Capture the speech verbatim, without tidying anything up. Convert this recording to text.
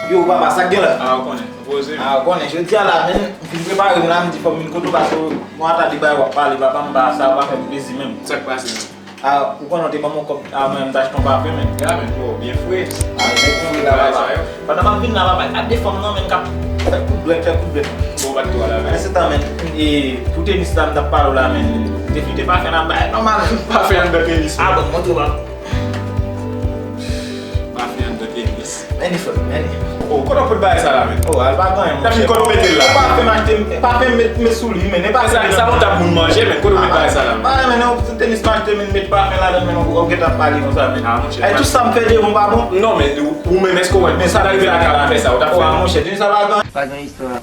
Yo, papa, sa k gen la? A, ou konnen, poze. A, ou konnen, jodi a la, men, m fin prepare m la, m di fò m vin kote w, paske bon, ata de bagay w ap pale, papa, m pa, sa pa fè m plezi menm. Sa k pase menm? A, ou konnen w te ban m yon kòb, a, mwen, m t achte yon pafen, men. Ya, men, bon, byen fre. A, men, fre la, papa. Pandan m ap vin la, papa, gade fanm nan, men, k ap fè kout dwèt, fè kout dwèt. Bon, ou pa t twò la, men. Men se tan, men, e, pou tenis la, m t ap pale w la, men, te fite pafen la, bay, nòmal. Pafen anndan tenis. A, bon, montre w, papa. Pafen anndan tenis. Men li fè, men li. Oh, kote w pot bagay sa la, men? Oh, al pa gen anyen, Epi kote w mete l la? Pafen m achte, pafen m met, met sou li, men e pa Sa, sa yon tab moun manje, men kote w met bagay sa la, men? Pa renmen non, tenis m achte, men met pafen ladan, men ou gentan ap pale konsa, men. Ah, monchè. Ay, tout sa m fè devan pa bon. Non, men ou, ou menm, èske w wè, men sa ta rive lakay la fè sa, ou t ap fè? Oh, monchè, tenis sa pa gen. Pa gen istwa.